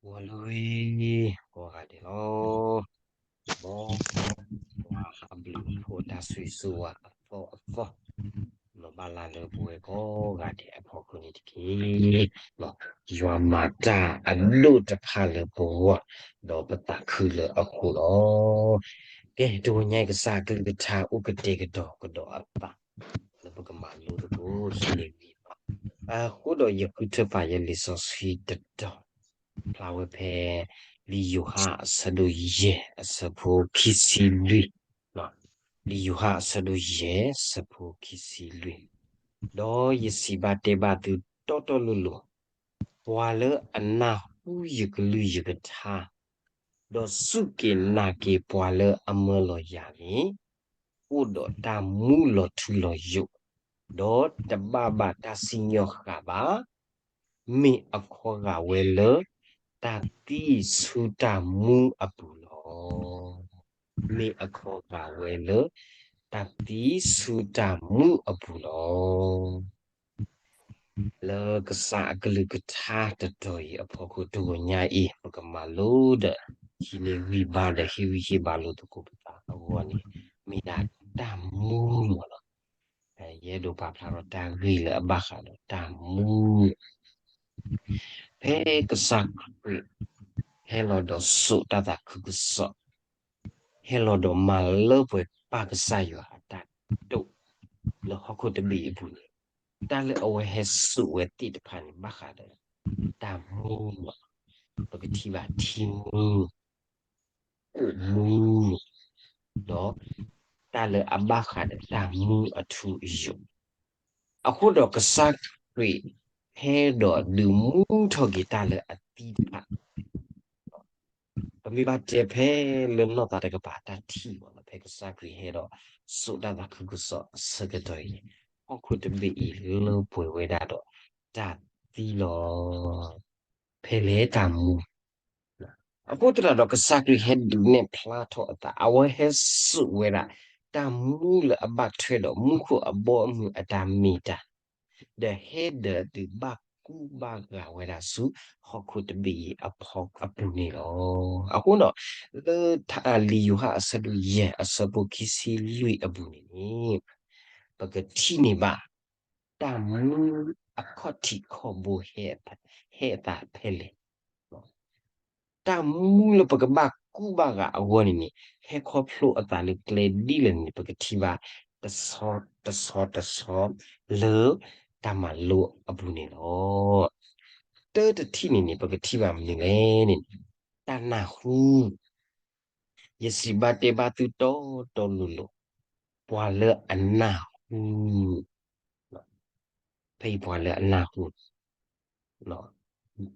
ဂီၤလၢဂ့ၤ ကိးဂၤဒဲးလီၤ. မ်ပှၤဟးဘျုးဖိတၢ်ဆိၣ်ဂ့ၤဆိၣ်ဝါအသီအသီ လီၤဘၣ်လၢ်လၢပဝဲကိးဂၤဒဲးအဖီခိၣ်န့ၣ်တက့ၢ်. ယွၤမၤတၢ်အဒိၣ်တဖၣ်လၢပဂီၢ် ဒီးပသးခုလၢအဃိလီၤ. ကဲ တဂီၤညါအံၤ ကစၢ်အကလုၢ်ကထါအိၣ်ကတဲာ်ကတီၤကဒီးအသး လၢပကမၤလိသကိး ဟံးန့ၢ်ဂံၢ်ဘါ. အဃိဒီးယဃုထၢပာ်ယလံာ်စီဆှံတတီၤ ဖျါဝဲဖဲ လံာ်ယိၤဟၣ်အဆၢဒိၣ်ယဲၢ်အဆၢဖိခံဆံလွံၢ်, လံာ်ယိၤဟၣ်အဆၢဒိၣ်ယဲၢ်အဆၢဖိခံဆံလွံၢ်, ဒီးယစံးဘၣ်တဲဘၣ်သုတီတီလိၤလိၤ, ပှၤလၢအနၢ်ဟူယကလုၢ်ယကထါ ဒီးစူၢ်က့ၤနာ်က့ၤပှၤလၢအမၢလီၤယၤန့ၣ်, အိၣ်ဒီးတၢ်မူလီၤထူလီၤယိာ်, ဒီးတဘၣ်ဘၣ်တၢ်စံၣ်ညီၣ်ဃာ်ဘၣ်, မ့ၢ်အခီဂာ်ဝဲလၢ တၢ်သံဆူတၢ်မူအပူၤလီၤ. မ့ၢ်အခီဂာ်ဝဲလၢ တၢ်သံဆူတၢ်မူအပူၤလီၤ. လၢကစၢ်အကလုၢ်ကထါတတီၤအံၤအဖီခိၣ် တဂီၤညါအံၤ ပကမၤလိဒီး ဟံးန့ၢ်ဂံၢ်ဘါဒီးဟ့ၣ်ဂံၢ်ဟ့ၣ်ဘါလိာ်သကိးပသးအဂီၢ်န့ၣ် မ့ၢ်ဒၣ်တၢ်မူလီၤ. ယအဲၣ်ဒိးပာ်ဖျါထီၣ်တၢ်ဂ့ၢ်လၢအဘၣ်ဃးဒီးတၢ်မူ ဖဲကစၢ်ခရံာ် ဟဲလီၤဒီးစိာ်တၢ်သးခုကစီၣ်, ဟဲလီၤဒီးမၤလၢပှဲၤပၢ်ကစၢ်ယွၤအတၢ်တိာ် လၢဟီၣ်ခိၣ်တဘ့ၣ်အံၤအပူၤန့ၣ်, တၢ်လၢအဝဲဟဲစိာ်ဝဲသ့ၣ်တဖၣ်န့ၣ် ဘၣ်ဃးဒီး တၢ်မူလီၤ. ပကထံၣ်ဘၣ်ထံမူ, အိၣ်မူ, ဒီး တၢ်လၢအဘၣ်ဃးဒီးတၢ်မူအထူအယိာ်, အဃိဒီးကစၢ်ခရံာ် ဟဲဒီးဒုးမူထီၣ်က့ၤတၢ်လၢအသံတဖၣ် ပမ့ၢ်ဘၣ်တဲဖဲလၢနီၢ်သးတကပၤတၢ်ထံၣ်မးလီၤ, ဖဲကစၢ်ခရံာ်ဟဲဒီးစိာ်တၢ်သးခုကစီၣ်အဆၢကတီၢ်အံၤ, ဟီၣ်ခိၣ်တဘ့ၣ်အံၤလၢပှဲၤဝဲဒၣ်ဒီးတၢ်သံလီၤ. ဖဲလဲၣ်တၢ်မူ, အဃိသတးဒီးကစၢ်ခရံာ်ဟဲဒုးနဲၣ်ဖျါထီၣ်အသး, အဝဲဟဲစိာ်ဝဲဒၣ် တၢ်မူလၢအဘၣ်ထွဲဒီးမူခိၣ်အဘီအမုၢ်အတၢ်မ့ၢ်တၢ် ဒီးဟဲဒီးဒုးဘၣ်ကူဘၣ်ဂာ်ဝဲဒၣ်ဆူဟီၣ်ခိၣ်တဘ့ၣ်အံၤအပူၤန့ၣ်လီၤ. အဃိဒီး လၢလံာ်ယိၤဟၣ်အဆၢဒိၣ်ယဲၢ်အဆၢဖိခံဆံလွံၢ်အပူၤန့ၣ်န့ၣ်, ပကထံၣ်န့ၢ်ဘၣ် တၢ်မူအခီၣ်ထံးခီၣ်ဘိ ဟဲအသးဖဲလဲၣ် တၢ်မူလၢပကဘၣ်ကူဘၣ်ဂာ်အဂီၢ်န့ၣ်န့ၣ် ဟဲခီဖျိအသးလၢကျဲဒ်လဲၣ်န့ၣ် ပကထံၣ်ဘၣ်တဆီတဆီတဆီ လၢတၢ်မၤလိအပူၤန့ၣ်လီၤ. တၢတထံၣ်န့ၣ်န့ၣ် ပကထံၣ်ဘၣ်မနုၤလဲၣ်န့ၣ်, တၢ်နၢ်ဟူ ယစံးဘၣ်တဲဘၣ်သုတီတီလိၤလိၤ, ပှၤလၢအနၢ်ဟူ ဖဲအံၤပှၤလၢအနၢ်ဟူ,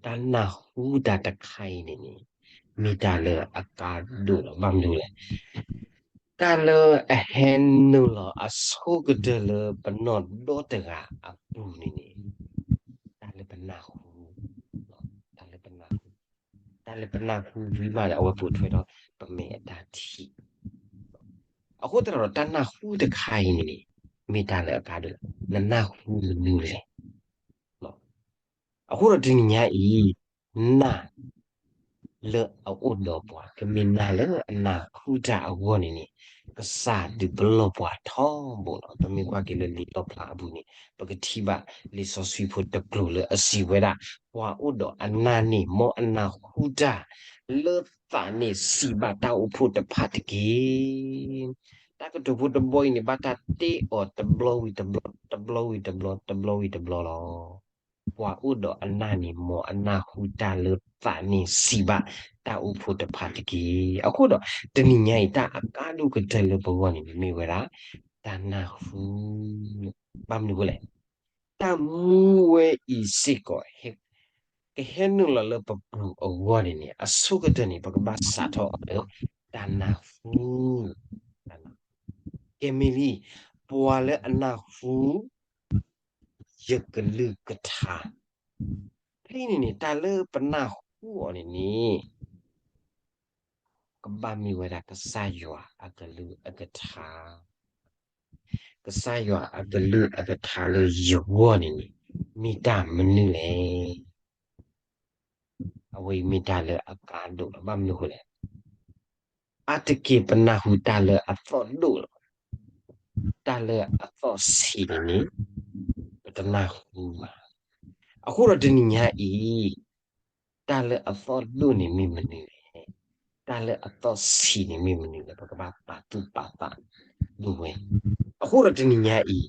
တၢ်နၢ်ဟူတၢ်တခါအံၤန့ၣ်န့ၣ် မ့ၢ်တၢ်လၢအကါဒိၣ်လီၤ. ဘၣ်မနုၤလဲၣ်, တၢ်လၢအဟဲနုာ်လီၤအဆိကတၢၢ်လၢပနီၢ်ဒီတဂၤအပူၤန့ၣ်န့ၣ် တၢ်လၢပနၢ်ဟူ, တၢ်လၢပနၢ်ဟူ, တၢ်လၢပနၢ်ဟူဝံၤမးဒီး အဝဲပိာ်ထွဲဒီးပမဲာ်အတၢ်ထံၣ်. အဃိသတးဒီး တၢ်နၢ်ဟူတခါအံၤန့ၣ်န့ၣ် မ့ၢ်တၢ်လၢအကါဒိၣ်, နနၢ်ဟူမနုၤလဲၣ်. အဃိဒီးတနံၤညါအံၤ နၢ် လၢအအိၣ်ဒီးပှၤ ကမ့ၢ်နၢ်လၢအနၢ်ဟူတၢ်အဂီၢ်န့ၣ်န့ၣ် ကစၢ်ဒုးပလီၢ်ပှၤထီဘိလီၤ. ပမ့ၢ်ကွၢ်က့ၤလၢလံာ်လီၣ်ဖျါအပူၤန့ၣ် ပကထံၣ်ဘၣ်လံာ်စီဆှံဖိတကျိၤလၢအစံးဝဲဒၣ်, ပှၤအိၣ်ဒီးအနၢ်န့ၣ် မ်အနၢ်ဟူတၢ် လၢသးန့ၣ်စံးဘၣ်တၢ်အိၣ်ဖှိၣ်တဖၣ်တက့ၢ်. တၢ်ကတိၤဖိတဘီအံၤန့ၣ် ဘၣ်တၢ်တ့အီၤတဘျီဝံၤတဘျီ, တဘျီဝံၤတဘျီ, တဘျီဝံၤတဘျီလီၤ. ပှၤအိၣ်ဒီးအနၢ်န့ၣ် မ်အနၢ်ဟူတၢ်လၢသးန့ၣ်စံးဘၣ်တၢ်အိၣ်ဖှိၣ်တဖၣ်တက့ၢ်. အဃိဒီး တနံၤညါအံၤ တၢ်အကါဒိၣ်ကတၢၢ်လၢပဂီၢ်န့ၣ် မ့ၢ်ဝဲဒၣ် တၢ်နၢ်ဟူ, ဘၣ်မနုၤအဃိလဲၣ်, တၢ်မူဝဲအံၤစ့ၢ်ကီး ကဟဲနုာ်လီၤလၢပပူၤအဂီၢ်န့ၣ်န့ၣ် အဆိကတၢၢ်န့ၣ် ပကဘၣ်စးထီၣ်အီၤလၢ တၢ်နၢ်ဟူ, ကဲမ့ၢ်လံ, ပှၤလၢအနၢ်ဟူ ယကလုၢ်ကထါ, ဖဲအံၤန့ၣ်န့ၣ် တၢ်လၢပနၢ်ဟူအီၤန့ၣ်န့ၣ် ကဘၣ်မ့ၢ်ဝဲဒၣ်ကစၢ်ယွၤအကလုၢ်အကထါ, ကစၢ်ယွၤအကလုၢ်အကထါလၢယဂီၢ်န့ၣ်န့ၣ် မ့ၢ်တၢ်မနုၤလဲၣ်. အဝဲအံၤမ့ၢ်တၢ်လၢအကါဒိၣ်လီၤ. ဘၣ်မနုၤအဃိလဲၣ်, အါတက့ၢ်ပနၢ်ဟူတၢ်လၢအသီၣ်ဒိၣ်လီၤ. တၢ်လၢအသီၣ်ဆံးန့ၣ်န့ၣ် ပတနၢ်ဟူဘၣ်. အဃိဒီးတနံၤညါအံၤ တၢ်လၢအသီၣ်ဒိၣ်န့ၣ်မ့ၢ်မနုၤလဲၣ်, တၢ်လၢအသီၣ်ဆံးန့ၣ်မ့ၢ်မနုၤလဲၣ်, ပကဘၣ်ပာ်သူၣ်ပာ်သးဒ်ဝဲ. အဃိဒီးတနံၤညါအံၤ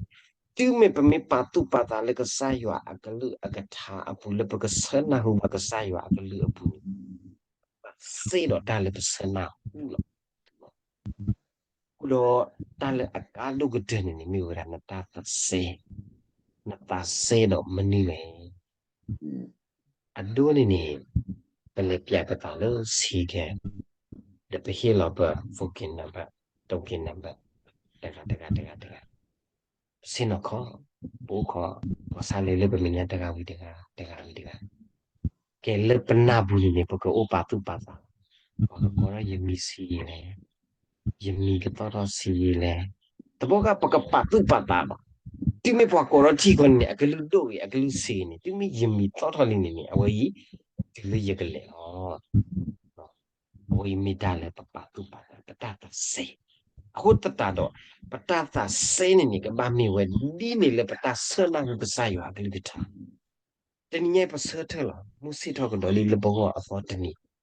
တုၤမ့ၢ်ပမ့ၢ်ပာ်သူၣ်ပာ်သးလၢကစၢ်ယွၤအကလုၢ်အကထါအပူၤ လၢပကဆၢနၢ်ဟူဘၣ်ကစၢ်ယွၤအကလုၢ်အပူၤန့ၣ် ဘၣ်သ့ဒီးတၢ်လၢပဆၢနၢ်ဟူလီၤ. အဃိဒီးတၢ်လၢအကါဒိၣ်ကတၢၢ်န့ၣ်န့ၣ် မ့ၢ်ဝဲဒၣ်နတၢ်သးစဲ, နသးစဲဒီးမနုၤလဲၣ်. အဒိန့ၣ်န့ၣ် ပလဲၤပျးပသးလၢဆံးကဲ, ဒီးပဟ့ၣ်လီၤပ phone number, token number, တဂၤတဂၤတဂၤတဂၤ, ပဆ့ၣ်နီၤခီ, ပအိၣ်ခီ, ပှၤဆါလဲၤလၢပမဲာ်ညါတဂၤဝံၤတဂၤ, တဂၤဝံၤတဂၤ. ကဲ လၢပနၢ်ပူၤန့ၣ်န့ၣ် ပကအိၣ်ပာ်သူၣ်ပာ်သး, ပှၤကကိးထီၣ်ယမံၤဆံးယံာ်လဲၣ်, ယမံၤကသီၣ်ထီၣ်ဆံးယံာ်လဲၣ်, တဘျီဃီပကပာ်သူၣ်ပာ်သးဘၣ်. တုၤမ့ၢ်ပှၤကိးထီၣ်ထံကီၢ်န့ၣ် အကလုၢ်ဒိၣ်ဂ့ၤ အကလုၢ်ဆံးဂ့ၤန့ၣ် တုၤမ့ၢ်ယမံၤသီၣ်ထီၣ်လံန့ၣ်န့ၣ် အဝဲအံၤ တုၤလၢယကလဲၤလီၤ. အဝဲအံၤမ့ၢ်တၢ်လၢပပာ်သူၣ်ပာ်သး ပတၢ်သးစဲ. အဃိသတးဒီး ပတၢ်သးစဲန့ၣ်န့ၣ် ကဘၣ်မ့ၢ်ဝဲဒ်န့ၣ်လၢပတၢ်ဆၢနၢ်ဟူကစၢ်ယွၤအကလုၢ်ကထါ. တနံၤညါအံၤပဆၢထၢၣ်လီၤ, မုၢ်ဆ့ၣ်ထီၣ်ကဒီးလံလၢပဂီၢ်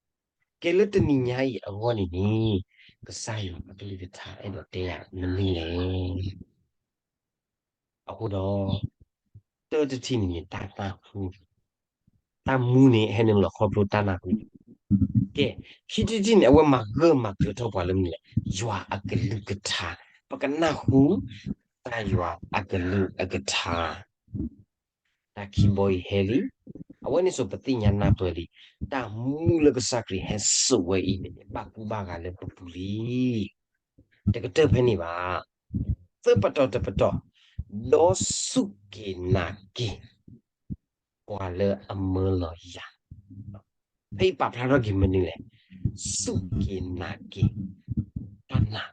အသီတနံၤ, ကဲလၢတနံၤညါအံၤအဂီၢ်န့ၣ်န့ၣ် ကစၢ်ယွၤအကလုၢ်ကထါအဲၣ်ဒိးတဲယၤမနုၤလဲၣ်. အဃိဒီး တၢတထံၣ်န့ၣ်န့ၣ် တၢ်နၢ်ဟူ, တၢ်မူန့ၣ် ဟဲနုာ်လီၤခီဖျိတၢ်နၢ်ဟူ. ကဲ, ခံထံၣ်တထံၣ်န့ၣ် အဝဲမၤဂၢၢ်မၤကျၢၤထီၣ်ပှၤလၢမနုၤလဲၣ်, ယွၤအကလုၢ်ကထါ, ပကနၢ်ဟူ တၢ်ယွၤအကလုၢ်အကထါ. တၢ်ခံဘီအံၤဟဲလံ, အဝဲန့ၣ်စိၤပသ့ၣ်ညါနၢ်ပၢၢ်လံ, တၢ်မူလၢကစၢ်ခရံာ်ဟဲစိာ်ဝဲအံၤန့ၣ်န့ၣ် ဘၣ်ကူဘၣ်ဂာ်လၢပပူၤလံ. တကတၢၢ်ဖဲန့ၣ်ဘၣ်. သၢပတီၢ်တပတီၢ်, ဒီးစူၢ်က့ၤနာ်က့ၤ ပှၤလၢအမၢလီၤယၤ. ဖဲအံၤပာ်ဖျါထီၣ်က့ၤမနုၤလဲၣ်, စူၢ်က့ၤနာ်က့ၤ တၢ်နာ်,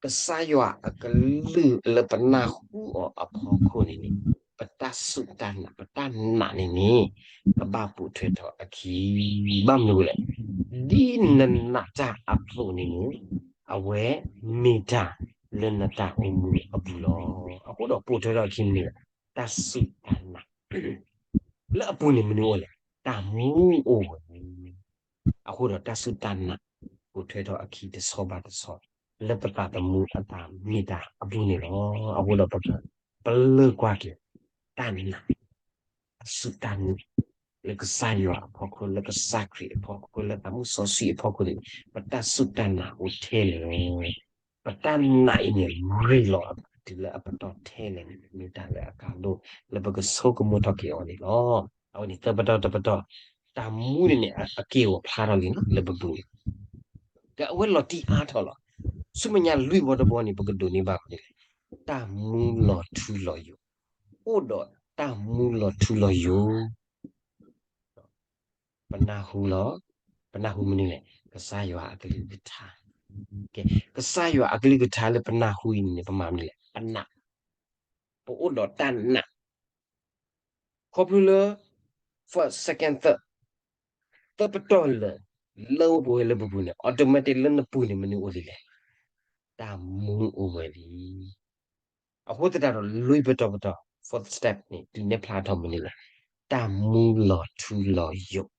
ကစၢ်ယွၤအကလုၢ်လၢပနၢ်ဟူအီၤအဖီခိၣ်န့ၣ်န့ၣ်, ပတၢ်စူၢ်တၢ်နာ် ပတၢ်နာ်န့ၣ်န့ၣ် ကဘၣ်ပိာ်ထွဲထီၣ်အခံ. ဘၣ်မနုၤလဲၣ်, ဒ်နနာ်တၢ်အသိးန့ၣ်န့ၣ် အဝဲမ့ၢ်တၢ်လၢနတၢ်အိၣ်မူအပူၤလီၤ. အဃိဒီးပိာ်ထွဲထီၣ်အခံမနုၤလဲၣ်, တၢ်စူၢ်တၢ်နာ် လၢအပူၤန့ၣ်မနုၤအိၣ်လဲၣ်, တၢ်မူအိၣ်ဝဲ. အဃိဒီးတၢ်စူၢ်တၢ်နာ် ပိာ်ထွဲထီၣ်အခံတဆီဘၣ်တဆီ လၢပသးသမူအတၢ်မ့ၢ်တၢ်အပူၤန့ၣ်လီၤ. အဃိဒီးပကပလၢၢ်ကွၢ်က့ၤ တၢ်နာ် တၢ်စူၢ်တၢ်နာ် လၢကစၢ်ယွၤအဖီခိၣ် လၢကစၢ်ခရံာ်အဖီခိၣ် လၢသးမူစီဆှံအဖီခိၣ်န့ၣ် ပတၢ်စူၢ်တၢ်နာ်အိၣ်ထဲလဲၣ်. ပတၢ်နာ်အံၤန့ၣ် ရ့လိာ်အသးတုၤလၢအပတီၢ်ထဲလဲၣ်န့ၣ် မ့ၢ်တၢ်လၢအကါဒိၣ်လၢပကဆိကမိၣ်ထီၣ်က့ၤအီၤန့ၣ်လီၤ. အဝဲန့ၣ်သၢပတီၢ်တပတီၢ်, တၢ်မူန့ၣ်န့ၣ် အက့ၢ်အဂီၤဖျါထီၣ်လံနီၤ လၢပပူၤန့ၣ်, ဒီးအဝဲလီၤတံၢ်အါထီၣ်လီၤ. ဆူမဲာ်ညါလွံၢ်ဘီတဘီန့ၣ် ပကဒိးန့ၢ်ဘၣ်မနုၤလဲၣ်, တၢ်မူလီၤထူလီၤယိာ်, အိၣ်ဒီးတၢ်မူလီၤထူလီၤယိာ် ပနၢ်ဟူလီၤ, ပနၢ်ဟူမနုၤလဲၣ်, ကစၢ်ယွၤအကလုၢ်ကထါ. ကဲ, ကစၢ်ယွၤအကလုၢ်ကထါလၢပနၢ်ဟူအံၤန့ၣ်န့ၣ် ပမၤမနုၤလဲၣ်, ပနာ်, ပအိၣ်ဒီးတၢ်နာ်. ခီဖျိလၢ first, second, third, သၢပတီၢ်လၢာ် လၢအိၣ်ပဝဲလၢပပူၤန့ၣ် automatic လၢနပူၤန့ၣ် မနုၤအိၣ်လံလဲၣ်, တၢ်မူအိၣ်ဝဲလံ. အဃိသတးဒီး လွံၢ်ပတီၢ်ပတီၢ် fourth step န့ၣ် တုၤနဲၣ်ဖျါထီၣ်မနုၤလဲၣ်, တၢ်မူလီၤထူလီၤယိာ်.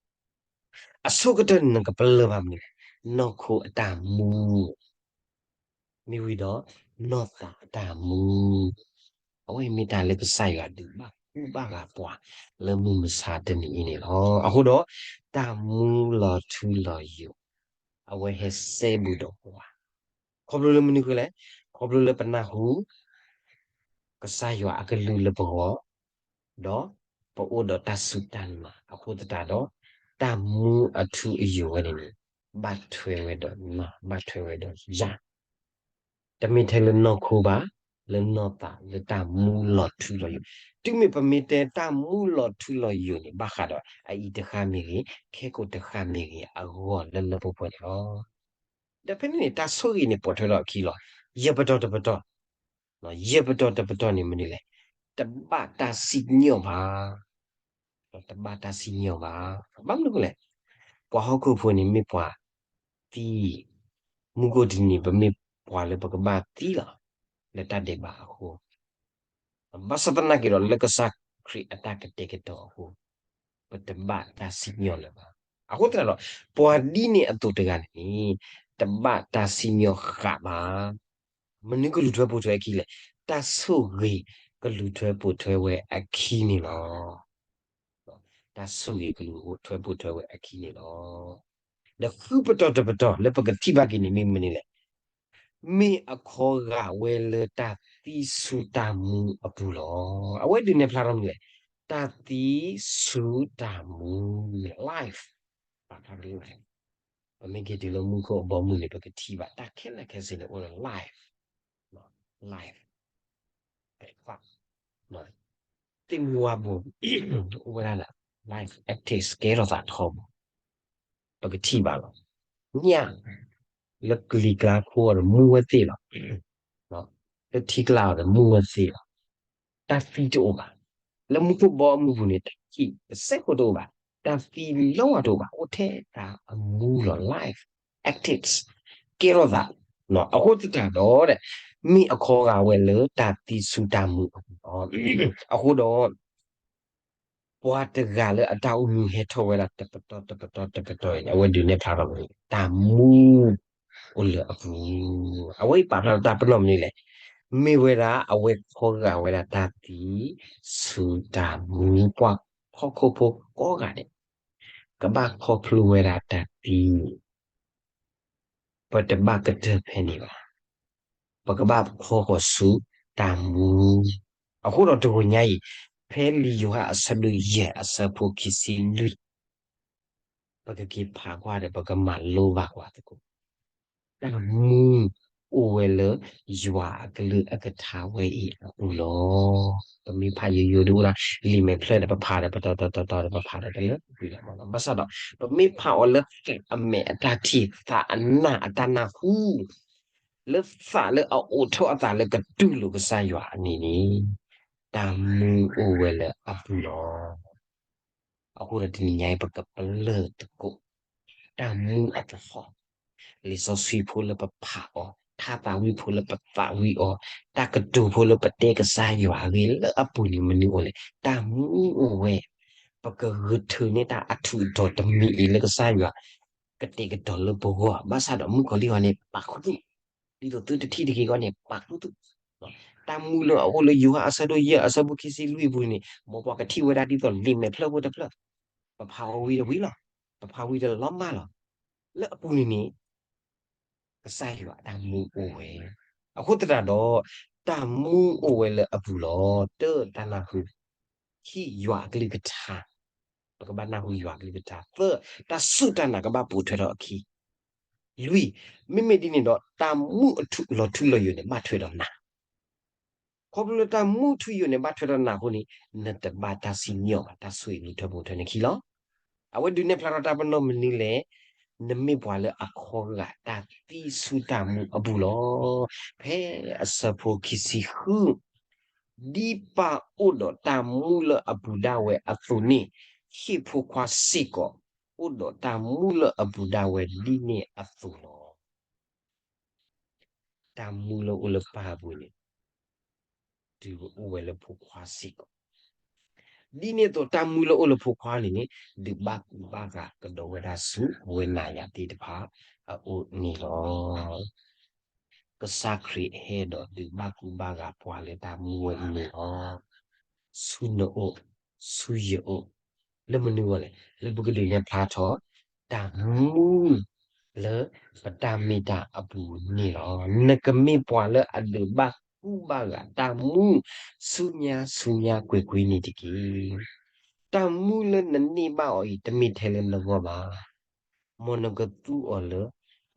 အဆိကတၢၢ်န့ၣ် နကပလၢၢ်ဘၣ်မနုၤလဲၣ်, နီၢ်ခိအတၢ်မူ မ့ၢ်ဝံၤဒီး နီၢ်သးအတၢ်မူ, အဝဲမ့ၢ်တၢ်လၢကစၢ်ယွၤဒုးဘၣ်ကူဘၣ်ဂာ်ပှၤ လၢမုၢ်မဆါတနံၤအံၤန့ၣ်လီၤ. အဃိဒီး တၢ်မူလီၤထူလီၤယိာ် အဝဲဟဲစဲဘူးဒီးပှၤ, ခီဖျိလၢမနုၤဃိလဲၣ်, ခီဖျိလၢပနၢ်ဟူ ကစၢ်ယွၤအကလုၢ်လၢပဂီၢ်, ဒီးပအိၣ်ဒီးတၢ်စူၢ်တၢ်နာ်အဃိသတးဒီး တၢ်မူအထူအယိာ်ဝဲန့ၣ်န့ၣ် ဘၣ်ထွဲဝဲဒီးနၤ ဘၣ်ထွဲဝဲဒီးယၤ, တမ့ၢ်ထဲလၢနီၢ်ခိဘၣ်, လၢနီၢ်သး လၢတၢ်မူလီၤထူလီၤယိာ်. တုၤမ့ၢ်ပမ့ၢ်တဲတၢ်မူလီၤထူလီၤယိာ်န့ၣ် ဘၣ်ဃးဒီးအအံၤတဃၣ်မ့ၢ်ဂ့ၤ, ခဲကိာ်တဃၣ်မ့ၢ်ဂ့ၤ အဂီၢ်လၢလၢပှဲၤပှဲၤန့ၣ်လီၤ. ဒီးဖဲန့ၣ်န့ၣ် တၢ်ဆိၣ်ဂ့ၤန့ၣ်ပိာ်ထွဲထီၣ်အခံလီၤ. ယဲၢ်ပတီၢ်တပတီၢ်, ယဲၢ်ပတီၢ်တပတီၢ်န့ၣ်မနုၤလဲၣ်, တဘၣ်တၢ်စံၣ်ညီၣ်ဘၣ်, တဘၣ်တၢ်စံၣ်ညီၣ်ဘၣ်. ဘၣ်မနုၤလဲၣ်, ပှၤဟီၣ်ခိၣ်ဖိန့ၣ်မ့ၢ်ပှၤသံ, မူခိၣ်တနံၤ ပမ့ၢ်ပှၤလၢပကဘၣ်သံလီၤ, လၢတၢ်ဒဲးဘးအဃိ, ဘၣ်ဆၣ်သနာ်က့ဒီး လၢကစၢ်ခရံာ်အတၢ်ကတဲာ်ကတီၤအဃိ, ပတဘၣ်တၢ်စံၣ်ညီၣ်လၢၤဘၣ်. အဃိသတးဒီး ပှၤဒ်န့ၣ်အသိးတဂၤန့ၣ် တဘၣ်တၢ်စံၣ်ညီၣ်ဃာ်ဘၣ်. မနုၤကလူၤထွဲပိာ်ထွဲအခံလဲၣ်, တၢ်ဆိၣ်ဂ့ၤကလူၤထွဲပိာ်ထွဲဝဲအခံန့ၣ်လီၤ. တၢ်ဆိၣ်ဂ့ၤကလူၤထွဲပိာ်ထွဲဝဲအခံန့ၣ်လီၤ. ဒီးဃုပတီၢ်တပတီၢ်လၢပကထံၣ်ဘၣ်က့ၤန့ၣ်မ့ၢ်မနုၤလဲၣ်, မ့ၢ်အခီဂာ်ဝဲလၢတၢ်သံဆူတၢ်မူအပူၤလီၤ. အဝဲဒုးနဲၣ်ဖျါထီၣ်မနုၤလဲၣ်, တၢ်သံဆူတၢ်မူန့ၣ် life ပာ်ဖျါတလၢ ပမ့ၢ်က့ၤတုၤလၢမူခိၣ်အဘီအမုၢ်န့ၣ် ပကထံၣ်ဘၣ် တၢ်ခဲလၢာ်ခဲဆ့န့ၣ်အိၣ်လၢ life, life, သ့ၣ်မူဝါဘိ, အိၣ်ဝဲဒၣ်လၢ life active ကဲထီၣ်သးထီဘိ, ပကထံၣ်ဘၣ်လီၤ. ညၣ် လၢကလံၤကျါခိၣ်အီၤဒီးမူဝဲသ့ၣ်လီၤ. လၢထံကျါအီၤဒီးမူဝဲသ့ၣ်လီၤ. တၢ်သံတအိၣ်ဘၣ်. လၢမူခိၣ်ဘီအမုၢ်ပူၤန့ၣ် တၢ်သံတစဲးဖိတအိၣ်ဘၣ်. တၢ်သံလီၤတအိၣ်ဘၣ်. အိၣ်ထဲတၢ်အမူလီၤ life, active, ကဲထီၣ်သး. အဃိသတးဒီး မ့ၢ်အခီဂာ်ဝဲလၢတၢ်သံဆူတၢ်မူအပူၤလီၤ. အဃိဒီး ပှၤတဂၤလၢအတၢ်အိၣ်မူဟဲထီၣ်ဝဲဒၣ်တပတီၢ်တပတီၢ်တပတီၢ်အံၤန့ၣ် အဝဲဒုးနဲၣ်ဖျါထီၣ်မနုၤလဲၣ်, တၢ်မူအိၣ်လၢအပူၤ. အဝဲအံၤပာ်ဖျါထီၣ်တၢ်ပနီၣ်မနုၤလဲၣ်, မ့ၢ်ဝဲဒၣ်အဝဲခီဂာ်ဝဲဒၣ်တၢ်သံ ဆူတၢ်မူ. ပှၤဟီၣ်ခိၣ်ဖိကိးဂၤဒဲး ကဘၣ်ခီဖျိဝဲဒၣ်တၢ်သံ ပတဘၣ်ကတၢၢ်ဖဲန့ၣ်ဘၣ်. ပကဘၣ်ဖီဃီၤဆူတၢ်မူ. အဃိဒီးတဂီၤညါအံၤ ဖဲလံာ်ယိၤဟၣ်အဆၢဒိၣ်ယဲၢ်အဆၢဖိခံဆံလွံၢ်, ပကက့ၤဖးကွၢ်ဒီး ပကမၤလိဘၣ်ကွၢ်သကိး, တၢ်မူအိၣ်ဝဲလၢယွၤအကလုၢ်အကထါဝဲအံၤအပူၤလီၤ. ပမ့ၢ်ဖးယိယိဒ်အိၣ်ဒၣ် လံာ်မဲာ်ဖျၢၣ်ဒီး ပဖးဒီးပတီၤတီၤတီၤတီၤဒီး ပဖးဒီးတလၢကွံာ်လီၤ. ဘၣ်ဆၣ်ဒီး ပမ့ၢ်ဖးအီၤလၢသးအမဲာ်အတၢ်ထံၣ်, သးအနၢ်အတၢ်နၢ်ဟူ, လၢသးလၢအအိးထီၣ်အသးလၢကတူၢ်လိာ်ကစၢ်ယွၤအမံၤန့ၣ်, တၢ်မူအိၣ်ဝဲလၢအပူၤလီၤ. အဃိဒီးတနံၤညါအံၤ ပကပလၢၢ်သကိး တၢ်မူအသဟီၣ်, လံာ်စီဆှံဖိလၢပဖးအီၤ, ထါသးဝံၣ်ဖိလၢပသးဝံၣ်အီၤ, တၢ်ကတိၤဖိလၢပတဲကစၢ်ယွၤအဂ့ၢ်လၢအပူၤန့ၣ် မနုၤအိၣ်လဲၣ်, တၢ်မူအိၣ်ဝဲ. ပကဂုာ်ထုးန့ၢ်တၢ်အထူးအတီၤတမံၤအံၤလၢကစၢ်ယွၤ ကတဲာ်ကတီၤလၢပဂီၢ်, ဘၣ်ဆၣ်ဒီးမုၣ်ကီၤလံၢ်အီၤန့ၣ် ပာ်ခူသူၣ်, ဒ်သိးသုတထံၣ်တဂ့ၤအဂီၢ်န့ၣ် ပာ်ခူသူၣ်. တၢ်မူလၢအအိၣ်လၢယိၤဟၣ်အဆၢဒိၣ်ယဲၢ်အဆၢဖိခံဆံလွံၢ်အပူၤန့ၣ် မ်ပှၤကထံၣ်ဝဲဒၣ်ဒ်သိးလံာ်မဲာ်ဖျၢၣ်ဖိတဖျၢၣ်, ပဖးအီၤဝံၤဒီးဝံၤလီၤ, ပဖးဝံၤဒီးလီၤမၢ်လီၤ. လၢအပူၤန့ၣ်န့ၣ် ကစၢ်ယွၤအတၢ်မူအိၣ်ဝဲ. အဃိသတးဒီး တၢ်မူအိၣ်ဝဲလၢအပူၤလီၤ. တၢ်တၢ်နၢ်ဟူ, ခံ ယွၤအကလုၢ်ကထါ, ပကဘၣ်နၢ်ဟူယွၤအကလုၢ်ကထါ. သၢ တၢ်စူၢ်တၢ်နာ်ကဘၣ်ပိာ်ထွဲထီၣ်အခံ. လွံၢ်, မ့မ့ၢ်ဒ်န့ၣ်ဒီး တၢ်မူအထူးလီၤထူလီၤယိာ်န့ၣ် ဘၣ်ထွဲဒီးနၤ ခီဖျိလၢတၢ်မူထူယိာ်န့ၣ် ဘၣ်ထွဲဒီးနၤအဃိန့ၣ် နတဘၣ်တၢ်စံၣ်ညီၣ်ဘၣ်, တၢ်ဆိၣ်ဂ့ၤကလူၤထွဲပိာ်ထွဲနခံလီၤ. အဝဲဒုးနဲၣ်ဖျါထီၣ်တၢ်ပနီၣ်မနုၤလဲၣ်, နမ့ၢ်ပှၤလၢအခီဂာ်တၢ်သံဆူတၢ်မူအပူၤလီၤ. ဖဲအဆၢဖိခံဆံဃု, ဒ်ပၢ်အိၣ်ဒီးတၢ်မူလၢအပူၤဒၣ်ဝဲအသိးန့ၣ်, ဟံၣ်ဖိခွါစ့ၢ်ကီး အိၣ်ဒီးတၢ်မူလၢအပူၤဒၣ်ဝဲဒ်န့ၣ်အသိးလီၤ. တၢ်မူလၢအိၣ်လၢပၢ်အပူၤန့ၣ် ဒုးအိၣ်ဝဲလၢဖိခွါစ့ၢ်ကီး, ဒ်န့ၣ်အသိးတၢ်မူလၢအိၣ်လၢဖိခွါန့ၣ်န့ၣ် ဒုးဘၣ်ကူဘၣ်ဂာ်ကဒီးဝဲဒၣ်ဆူပဝဲနၤယၤသ့ၣ်တဖၣ်အအိၣ်န့ၣ်လီၤ. ကစၢ်ခရံာ်ဟဲဒီးဒုးဘၣ်ကူဘၣ်ဂာ်ပှၤလၢတၢ်မူဝဲအံၤန့ၣ်လီၤ. ဆူနအိၣ်, ဆူယအိၣ်, လၢမနုၤအဂီၢ်လဲၣ်, လၢပကဒုးနဲၣ်ဖျါထီၣ် တၢ်မူလၢပတၢ်မ့ၢ်တၢ်အပူၤန့ၣ်လီၤ. နကမ့ၢ်ပှၤလၢအဒုးဘၣ်ကူဘၣ်ဂာ်တၢ်မူ ဆူညါဆူညါကွ့ၢ်ကွ့ၢ်န့ၣ်တက့ၢ်. တၢ်မူလၢနန့ၢ်ဘၣ်အီၤအံၤ တမ့ၢ်ထဲလၢနဂီၢ်ဘၣ်. မ်နကသူအီၤလၢ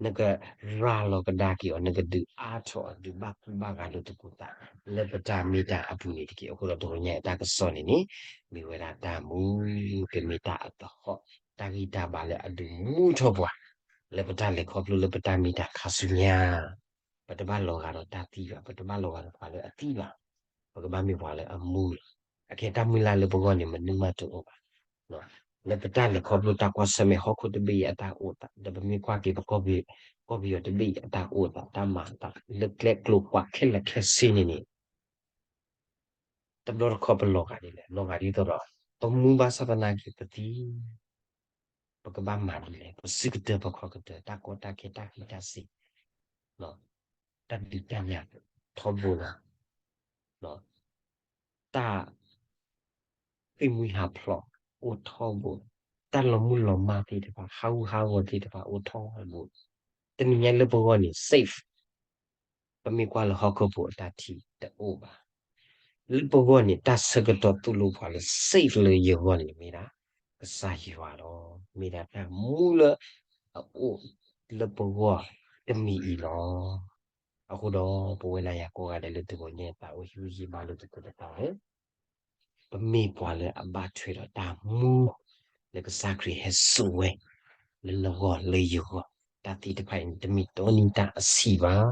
နကရၤလီၤကဒါက့ၤအီၤ, နကဒုးအါထီၣ်အီၤ, ဒုးဘၣ်ကူဘၣ်ဂာ်လိာ်သကိးသး လၢပတၢ်မ့ၢ်တၢ်အပူၤန့ၣ်တက့ၢ်. အဃိဒီးတဂီၤညါအတၢ်ကစီၣ်န့ၣ်န့ၣ် မ့ၢ်ဝဲဒၣ်တၢ်မူ ကမ့ၢ်တၢ်အသဟီၣ်, တၢ်ဂံၢ်တၢ်ဘါလၢအဒုးမူထီၣ်ပှၤ လၢပတၢ်လဲၤခီဖျိလၢပတၢ်မ့ၢ်တၢ်ခါဆူညါ, ပတဘၣ်လီၤဂာ်ဒီးတၢ်သံဘၣ်, ပတဘၣ်လီၤဂာ်ဒီးပှၤလၢအသံဘၣ်, ပကဘၣ်မ့ၢ်ပှၤလၢအမူလီၤ. အခဲတၢ်မုၢ်လၢ်လၢပဂီၢ်န့ၣ် မနုၤမးတအိၣ်ဘၣ်. လၢပတၢ်လဲၤခီဖျိတၢ်ကွၢ်ဆၢၣ်မဲာ်ဟီၣ်ခိၣ်တဘ့ၣ်အံၤအတၢ်အိၣ်သး ဒီးပမ့ၢ်ကွၢ်က့ၤပကီၢ်ပယီၤတဘ့ၣ်အံၤအတၢ်အိၣ်သး တၢ်မၤအသးလၢကျဲကျိၤကွာ်ခဲလၢာ်ခဲဆ့န့ၣ်န့ၣ် တဘျီတခီၣ်ပလီၤဂာ်ဒ်လဲၣ်, လီၤဂာ်ဒ်သိးဒီး ပမူဘၣ်ဆၣ်သနာ်က့ပသံ, ပကဘၣ်မၤဒ်လဲၣ်, ပစုကတၢၢ်ပခီၣ်ကတၢၢ် တၢ်ကီတၢ်ခဲ တၢ်ဃံးတၢ်စ့ၤ, တၢ်ဒုးတၢ်ယၤထီဘိလီၤ. တၢ် ဃ့ၢ်မှံဟးဖျိးအိၣ်ထီဘိ, တၢ်လီၤမုၢ်လီၤမၢ်သ့ၣ်တဖၣ် ဟးဂူာ်ဟးဂီၤသ့ၣ်တဖၣ်အိၣ်ထီဘိ, တနံၤညါလၢပဂီၢ်န့ၣ် safe, ပမ့ၢ်ကွၢ်လၢဟီၣ်ခိၣ်ဖိအတၢ်ထံၣ်တအိၣ်ဘၣ်. လၢပဂီၢ်န့ၣ် တၢ်ဆၢကတီၢ်သိၣ်လိပှၤလၢ safe လၢယဂီၢ်န့ၣ် မ့ၢ်ဒၣ်ကစၢ်ယွၤလီၤ. မ့ၢ်ဒၣ်တၢ်မူလၢအအိၣ်လၢပဂီၢ်တမံၤအံၤလီၤ. အဃိဒီး ပဝဲဒၣ်ယၤကိးဂၤဒဲးလၢတဂီၤညါအသးအိၣ်ဟံၣ်ဂံၢ်ဟံၣ်ဘါလိာ်သကိးပသးလၢ ပမ့ၢ်ပှၤလၢအဘၣ်ထွဲဒီးတၢ်မူ လၢကစၢ်ခရံာ်ဟဲစိာ်ဝဲ လၢနဂီၢ်လၢယဂီၢ်, တၢ်သ့ၣ်တဖၣ်အံၤန့ၣ် တမ့ၢ်တီနံၤတၢ်အဆံးဘၣ်.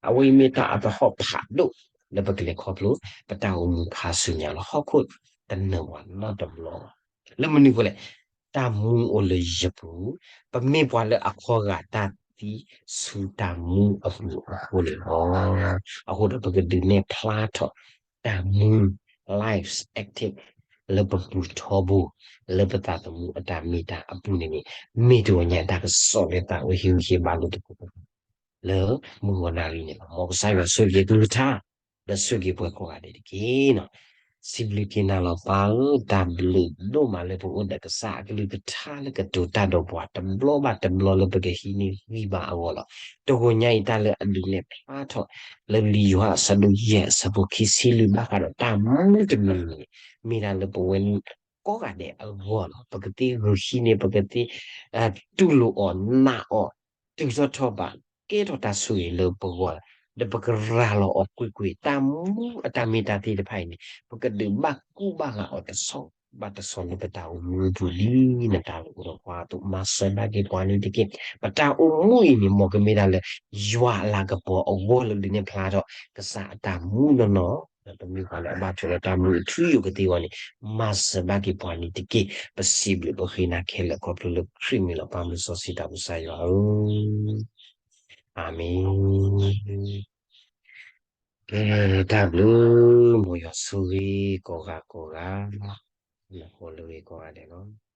အဝဲအံၤမ့ၢ်တၢ်အသဟီၣ်ဖးဒိၣ် လၢပကလဲၤခီဖျိ ပတၢ်အိၣ်မူခါဆူညါလီၤ. ဟီၣ်ခိၣ်တနၢၤပှၤနီတဘျီဘၣ်. လၢမနုၤအဃိလဲၣ်, တၢ်မူအိၣ်လၢယပူၤ, ပမ့ၢ်ပှၤလၢအခီဂာ်တၢ်သံဆူတၢ်မူအပူၤအဃိန့ၣ်လီၤ. အဃိဒီးပကဒုးနဲၣ်ဖျါထီၣ်တၢ်မူ life active လၢပပူၤထီဘိ, လၢပသးသမူအတၢ်မ့ၢ်တၢ်အပူၤန့ၣ်န့ၣ်, မ့ၢ်တဂီၤညါတၢ်ကစီၣ်လၢသးအိၣ်ဟံၣ်ဂံၢ်ဟံၣ်ဘါလိာ်သကိး လၢမုၢ်ဂီၤနၣ်ရံၣ်န့ၣ်လီၤ. မ်ကစၢ်ယွၤဆိၣ်ဂ့ၤအကလုၢ်ကထါ ဒီးဆိၣ်ဂ့ၤပှၤကိးဂၤဒဲးတက့ၢ်. စံးဘျုးက့ၤနၤလီၤပၢ်ဧၢ, တၢ်ဘျုးဒိၣ်မးလၢပအိၣ်ဒီးကစၢ်အကလုၢ်ကထါလၢကတိၤတၢ်ဒီးပှၤတဘျီဘၣ်တဘျီလၢပကဟံးန့ၢ်ဂံၢ်ဘါအဂီၢ်လီၤ. တဂီၤညါအံၤတၢ်လၢအဒုးနဲၣ်ဖျါထီၣ် လၢလံာ်ယိၤဟၣ်အဆၢဒိၣ်ယဲၢ်အဆၢဖိခံဆံလွံၢ်ဘၣ်ဃးဒီးတၢ်မူတမံၤန့ၣ်, မ့ၢ်ဒၣ်လၢပဝဲကိးဂၤဒဲးအဂီၢ်လီၤ. ပကသ့ဂုာ်ဟံးန့ၢ် ပကသ့ တူၢ်လိာ်အီၤနာ်အီၤ တုၤထီၣ်ထီၣ်ဘး ကဲထီၣ်တၢ်ဆိၣ်ဂ့ၤလၢပဂီၢ်, ဒီးပကရၤလီၤအီၤကွ့ၢ်ကွ့ၢ် တၢ်မူအတၢ်မ့ၢ်တၢ်သ့ၣ်တဖၣ်အံၤန့ၣ် ပကဒုးဘၣ်ကူဘၣ်ဂာ်အီၤတဆီဘၣ်တဆီလၢပတၢ်အိၣ်မူအပူၤလံ. နတၢ်လၢအိၣ်ဒီးပှၤအသိး မၤစၢၤဘၣ်က့ၤပှၤန့ၣ်တက့ၢ်. ပတၢ်အိၣ်မူအံၤန့ၣ် မ်ကမ့ၢ်ဒၣ်လၢ ယွၤအလၤကပီၤအဂီၢ်လၢဒုးနဲၣ်ဖျါထီၣ် ကစၢ်အတၢ်မူနီၢ်နီၢ်, ဒီးပမ့ၢ်ပှၤလၢအဘၣ်ထွဲဒီးတၢ်မူအထူအယိာ်ကသ့အဂီၢ်န့ၣ် မၤစၢၤဘၣ်က့ၤပှၤန့ၣ်တက့ၢ်. ပစံးဘျုးပဃ့နၤခဲလၢာ်ခီဖျိလၢခရံာ်မံၤလီၤ. ပၢ်မုၢ်စီဆှံတၢ်ပကစၢ်ယွၤဧၢ, အၤမ့ၣ်. ကဲ, တၢ်ဘျုး, မ်ယွၤဆိၣ်ဂ့ၤကိးဂၤကိးဂၤ, နဃိလၢဂ့ၤကိးဂၤဒဲးလီၤ.